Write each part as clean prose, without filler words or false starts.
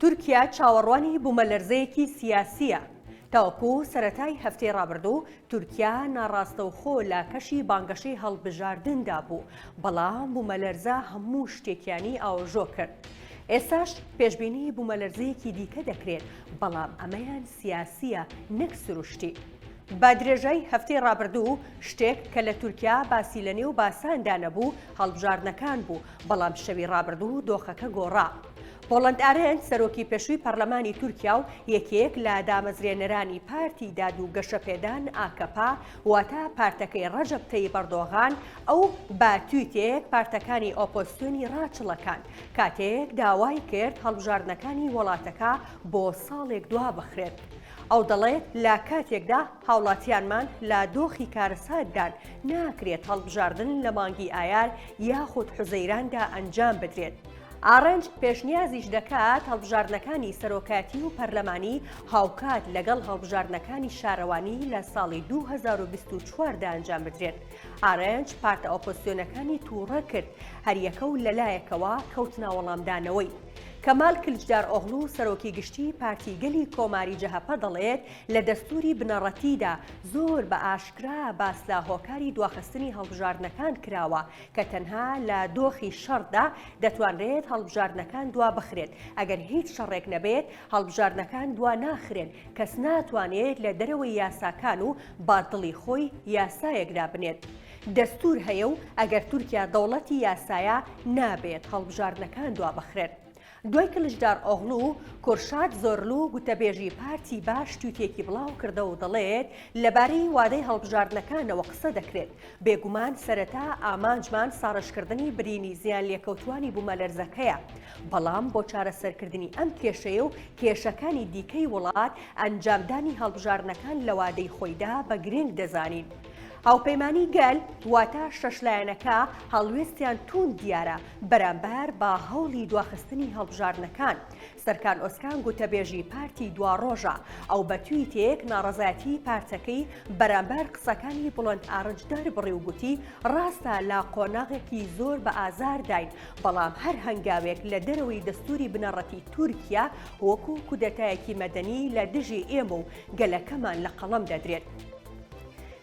تورکیا چاوەڕوانی بوومەلەرزەیەکی سیاسییە. تاوەکو سەرەتای هەفتەی ڕابردوو تورکیا ناڕاستەوخۆ لە کەشی بانگەشەی هەڵبژاردندا بوو، بەڵام بوومەلەرزە هەموو شتێکیانی ئاوەژۆ کرد. ئێستاش پێشبینی بوومەلەرزەیەکی دیکە دەکرێت، بەڵام ئەمەیان سیاسییە نەک سروشتی. بە درێژای هەفتەی ڕابردوو شتێک کە لە تورکیا باسی لە نێو باساندا نەبوو هەڵبژاردنەکان بوو، بەڵام شەوی ڕابردوو دۆخەکە گۆڕا. بوڵەنت ئارێنچ سەرۆکی پێشووی پەرلەمانی تورکیا و یەکێک لە دامەزرێنەرانی پارتی داد و گەشەپێدان ئاکەپە واتە پارتەکەی ڕەجەب تەیب ئەردۆغان، ئەو بە تویتێک پارتەکانی ئۆپۆزسیۆنی ڕاچڵەکاند کاتێک داوای کرد هەڵبژاردنەکانی وڵاتەکە بۆ ساڵێک دوابخرێت. ئەو دەڵێت، لە کاتێکدا هاوڵاتیانمان لە دۆخی کارەساتدان، ناکرێت هەڵبژاردن لە مانگی ئایار یاخود حوزەیراندا ئەنجام بدرێت. ئارنج پێشنیازیش دەکات هەڵبژاردنەکانی سەرۆکایەتی و پەرلەمانی هاوکات لەگەڵ هەڵبژاردنەکانی شارەوانی لە ساڵی 2024 دا ئەنجام بدرێن. ئارنج پارتە ئۆپۆزسیۆنەکانی تووڕە کرد، هەریەکە و لەلایەکەوە کەوتنە وەڵامدانەوەی. کەمال کلچدارئۆغڵو سەرۆکی گشتیی پارتی گەلی کۆماری جەهەپە دەڵێت، لە دەستووری بنەڕەتیدا زۆر بە ئاشکرا باس لە هۆکاری دواخستنی هەڵبژاردنەکان کراوە کە تەنها لە دۆخی شەڕدا دەتوانرێت هەڵبژاردنەکان دوابخرێت، ئەگەر هیچ شەڕێک نەبێت هەڵبژاردنەکان دواناخرێن، کەس ناتوانێت لە دەرەوەی یاساکان و بە دڵی خۆی یاسایەک دابنێت. دەستوور هەیە و ئەگەر تورکیا دەوڵەتی یاسایە نابێت هەڵبژاردنەکان دوابخرێن. دوای کلچدارئۆغڵو، کورشات زۆرلو گوتەبێژی پارتی باش تویتێکی بڵاوکردەوە و دەڵێت، لەبارەی وادەی هەڵبژاردنەکانەوە قسە دەکرێت، بێگومان سەرەتا ئامانجمان ساڕێژکردنی برینی زیانلێکەوتووانی بوومەلەرزەکەیە، بەڵام بۆ چارەسەرکردنی ئەم کێشەیە و کێشەکانی دیکەی وڵات، ئەنجامدانی هەڵبژاردنەکان لە وادەی خۆیدا بە گرنگ دەزانین. هاوپەیمانی گەل، واتە شەش لایەنەکە هەڵوێستیان تووند دیارە بەرامبەر بە هەوڵی دواخستنی هەڵبژاردنەکان. سەرکان ئۆزکان گوتەبێژی پارتی دواڕۆژە، ئەو بە تویتێک ناڕەزایەتیی پارتەکەی بەرامبەر قسەکانی بوڵەنت ئارنچ دەربڕی و گوتی، ڕاستە لە قۆناغێکی زۆر بە ئازارداین، بەڵام هەر هەنگاوێک لە دەرەوەی دەستووری بنەڕەتی تورکیا وەکو کودەتایەکی مەدەنی لە دژی ئێمە و گەلەکەمان لە قەڵەم دەدرێت.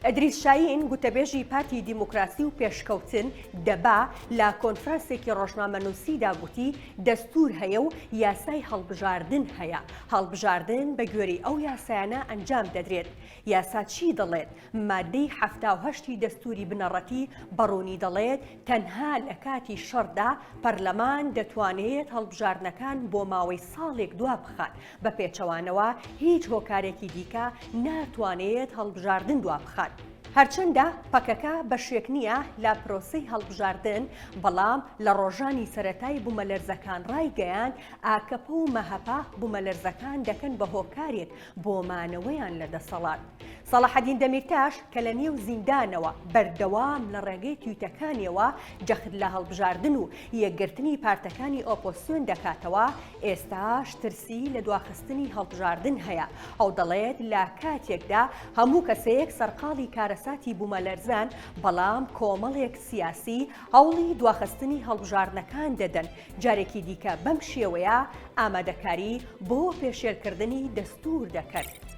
ئیدریس شاین، گوتەبێژی پارتی دیموکراسی و پێشکەوتن، دەبا، لە کۆنفرانسێکی ڕۆژنامەنووسیدا گوتی، دەستوور هەیە و یاسای هەڵبژاردن هەیە، هەڵبژاردن بە گوێرەی ئەو یاسایانە ئەنجام دەدرێت. یاسا چی دەڵێت؟ ماددەی 78 ی دەستووری بنەڕەتی بە ڕوونی دەڵێت، تەنها لە کاتی شەڕدا پەرلەمان دەتوانێت هەڵبژاردنەکان بۆ ماوەی ساڵێک دوابخات، بە پێچەوانەوە هیچ هۆکارێکی دیکە ناتوانێت هەڵبژاردن دوابخات. هەرچەندە پەکەکە بەشێک نییە لە پرۆسەی هەڵبژاردن، بەڵام لە ڕۆژانی سەرەتای بومەلەرزەکان ڕایگەیاند، ئاکەپە و مەهەپە بومەلەرزەکان دەکەن بە هۆکارێک بۆ مانەوەیان لە دەسەڵات. سەڵاحەدین دەمیرتاش کە لە نێو زیندانەوە بەردەوام لە ڕێگەی تویتەکانیەوە جەخت لە هەڵبژاردن و یەکگرتنی پارتەکانی ئۆپۆزسیۆن دەکاتەوە، ئێستاش ترسی لە دواخستنی هەڵبژاردن هەیە، ئەو دەڵێت لە کاتێکدا هەموو کەسێک سەرقاڵی کارەساتی بومەلەرزەن، بەڵام کۆمەڵێک سیاسی هەوڵی دواخستنی هەڵبژاردنەکان دەدەن، جارێکی دیکە بەم شێوەیە ئامادەکاری بۆ پێشێلکردنی دەستوور دەکەن.